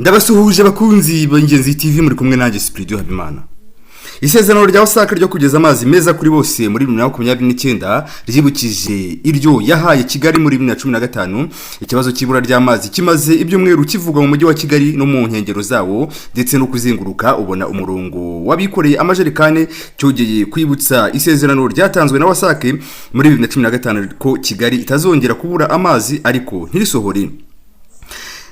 Ndabasuhuje abakunzi b'Ingenzi TV, muri kumwe nanjye Sipiridiyo Habimana. Isezerano rya WASAC ryo kugeza amazi meza kuri bose muri 2029 ryibukije iryo yahaye Kigali muri 2015. Ikibazo cy'ibura ry'amazi kimaze ibyumweru kivugwa mu mujyi wa Kigali no mu nkengero zawo, ndetse no kuzenguruka ubona umurongo w'abikoreye amajerekani, cyongeye kwibutsa isezerano ryatanzwe na WASAC muri 2015 ko Kigali itazongera kubura amazi, ariko ntirisohore.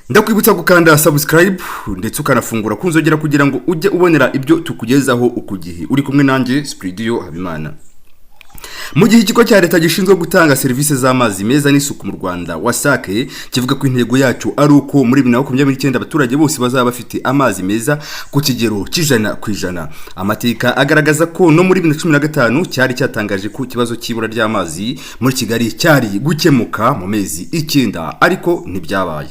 Ndakwibutsa gukanda subscribe ndetse ukanafungura kunzogera kugira ngo ujye ubonera ibyo tukugezaho uku gihe. Uri kumwe nanjye Spridio Habimana. Mu gihe ikigo cya leta gishinzwe gutanga serivisi z'amazi meza n'isuku mu Rwanda, WASAC, kivuga ko intego yacyo ari uko muri 2029 abaturage bose bazaba bafite amazi meza ku kigero cy'100%, amateka agaragaza ko no muri 2015 cyari cyatangaje ko ikibazo cy'ibura ry'amazi muri Kigali cyari gukemuka mu mezi 9, ariko ntibyabaye.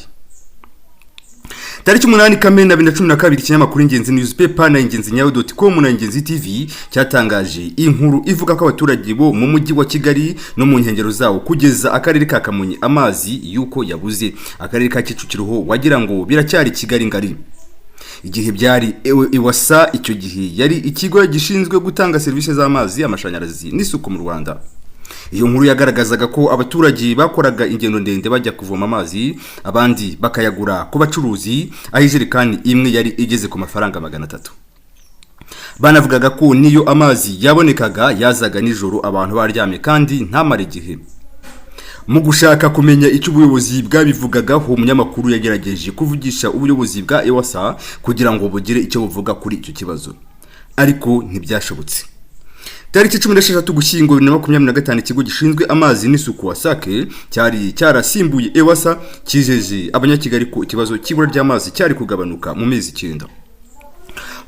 Tariki 8 Kamena 2012, ikinyamakuru Ingenzi Newspaper na Ingenzi Nyawe.com na Ingenzi TV cyatangaje inkuru ivuga ko abaturage bo mu mujyi wa Kigali no mu nkengero zawo kugeza akarere ka Kamonyi amazi yuko yabuze. Akarere ka Kicukiro ho wagira ngo biracyari Kigali ngari. Igihe byari EWASA, icyo gihe yari ikigo gishinzwe gutanga serivisi z'amazi, amashanyarazi n'isuku mu Rwanda. Iyo nkuru yagaragazaga ko abaturage bakoraga ingendo ndende bajya kuvoma amazi, abandi bakayagura ku bacuruzi, aho ijerekani imwe yari igeze ku mafaranga 300. Banavugaga ko niyo amazi yabonekaga yazaga nijoro abantu baryamye kandi ntamare igihe. Mu gushaka kumenya icyo ubuyobozi bwabivugagaho, umunyamakuru yagerageje kuvugisha ubuyobozi bwa EWASA kugira ngo bugire icyo buvuga kuri icyo kibazo, ariko ntibyashobotse. Tariki 16 Ugushyingo 2025, ikigo gishinzwe amazi n'isuku WASAC cyari cyarasimbuye EWASA cyijeje Abanyakigali ko ikibazo cy'ibura ry'amazi cyari kugabanuka mu mezi 9.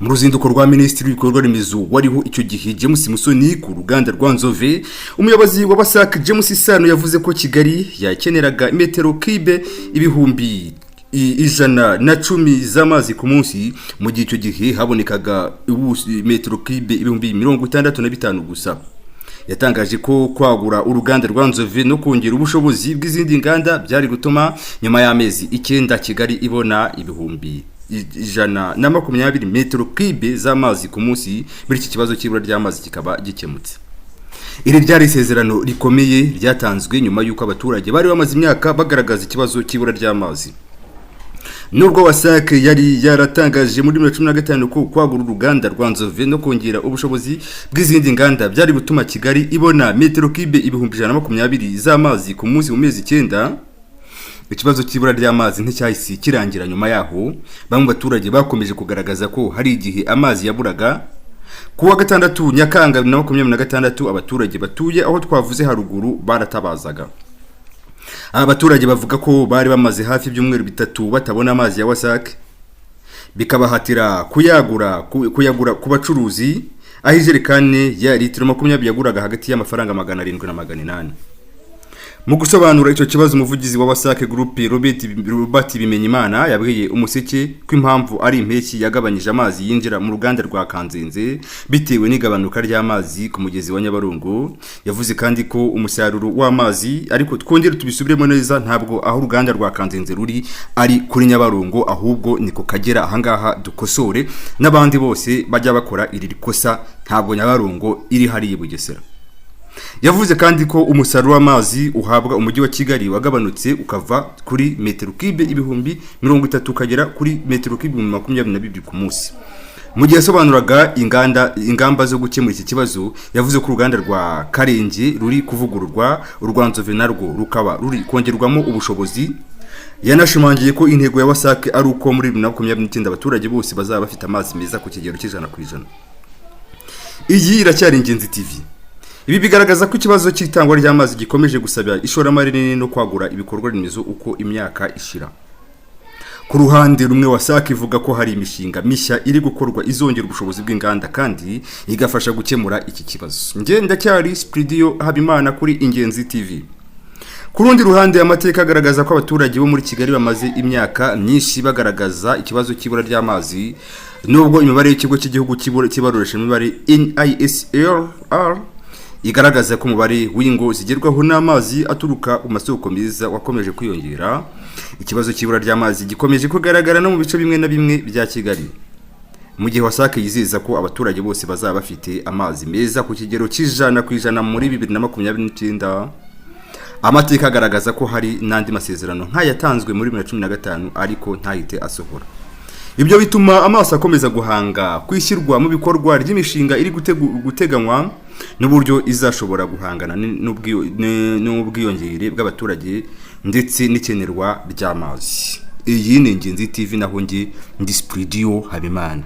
Mu ruzinduko rwa Minisitiri w'Ibikorwa Remezo wariho icyo gihe, James Musoni, ku ruganda rwa Nzove, umuyobozi wa WASAC James Sano yavuze ko Kigali yakeneraga metero kibe 110,000 z'amazi ku munsi, mu gihe icyo gihe habonekaga metero kibe 65,000 gusa. Yatangaje ko kwagura uruganda rwa Nzove no kongera ubushobozi bw'izindi nganda byari gutuma nyuma y'amezi 9 Kigali ibona 120,000 metero kibe z'amazi ku munsi, muri iki kibazo cy'ibura ry'amazi kikaba gikemutse. Iri ryari isezerano rikomeye ryatanzwe nyuma y'uko abaturage bari bamaze imyaka bagaragaza ikibazo cy'ibura ry'amazi. Nubwo WASAC yari yaratangaje muri 2015 ko kwagura uruganda rwa Nzove no kongera ubushobozi bw'izindi nganda byari gutuma Kigali ibona metero kibe 120,000 z'amazi ku munsi mu mezi 9, ikibazo cy'ibura ry'amazi nticyahise kirangira. Nyuma yaho bamwe mu baturage bakomeje kugaragaza ko hari igihe amazi yaburaga. Ku wa gatandatu Nyakanga 2026, abaturage batuye aho twavuze haruguru baratabazaga. Aba baturage bavuga ko bari bamaze hafi ibyumweru 3 batabona amazi ya WASAC, bikabahatira kuyagura ku bacuruzi, aho ijerekani ya litiro 20 yaguraga hagati y'amafaranga 700 na 800. Mu gusobanura icyo kibazo, umuvugizi wa WASAC Group, Robert Bimenyimana, yabwiye Umuseke ko impamvu ari impeshyi yagabanyije amazi yinjira mu ruganda rwa Kanzenze bitewe n'igabanuka ry'amazi ku mugezi wa Nyabarongo. Yavuze kandi ko umusaruro w'amazi, ariko twongere tubisubiremo neza, ntabwo aho uruganda rwa Kanzenze ruri ari kuri Nyabarongo, ahubwo ni ku Kagera. Ahangaha dukosore n'abandi bose bajya bakora iri kosa, ntabwo Nyabarongo iri hariya i Bugesera. Yavuze kandi ko umusaruro w'amazi uhabwa umujyi wa Kigali wagabanutse, ukava kuri metero kibe 30,000 ukagera kuri metero kibe 22,000 ku munsi. Mu gihe yasobanuraga ingamba zo gukemura iki kibazo, yavuze ko uruganda rwa Karenge ruri kuvugururwa, urwa Nzove narwo rukaba ruri kongerwamo ubushobozi. Yanashimangiye ko intego ya WASAC ari uko muri 2029 abaturage bose bazaba bafite amazi meza ku kigero cy'100%. Iyi iracyari Ingenzi TV. Ibi bigaragaza ko ikibazo cy'itangwa ry'amazi gikomeje gusaba ishoramari rinini no kwagura ibikorwa remezo uko imyaka ishira. Ku ruhande rumwe, WASAC ivuga ko hari imishinga mishya iri gukorwa izongera ubushobozi bw'inganda kandi igafasha gukemura iki kibazo. Nge ndacyari Spridio Habimana kuri Ingenzi TV. Ku rundi ruhande, amateka agaragaza ko abaturage bo muri Kigali bamaze imyaka myinshi bagaragaza ikibazo cy'ibura ry'amazi, nubwo imibare y'ikigo cy'igihugu cy'ibarurisha imibare NISR igaragaza ko umubare w'ingo zigerwaho n'amazi aturuka ku masoko meza wakomeje kwiyongera, ikibazo cy'ibura ry'amazi gikomeje kugaragara no mu bice bimwe na bimwe bya Kigali. Mu gihe WASAC yizeza ko abaturage bose bazaba bafite amazi meza ku kigero cy'100% muri 2029, amateka agaragaza ko hari n'andi masezerano nk'ayatanzwe muri 2015 ariko ntahite asohora. Ibyo bituma amaso akomeza guhanga kwishyirwa mu bikorwa ry'imishinga iri guteganywa n'uburyo izashobora guhangana n'ubwiyongere bw'abaturage ndetse n'ikenerwa ry'amazi. Iyi ni Ingenzi TV, naho njye ndi Spridio Habimana.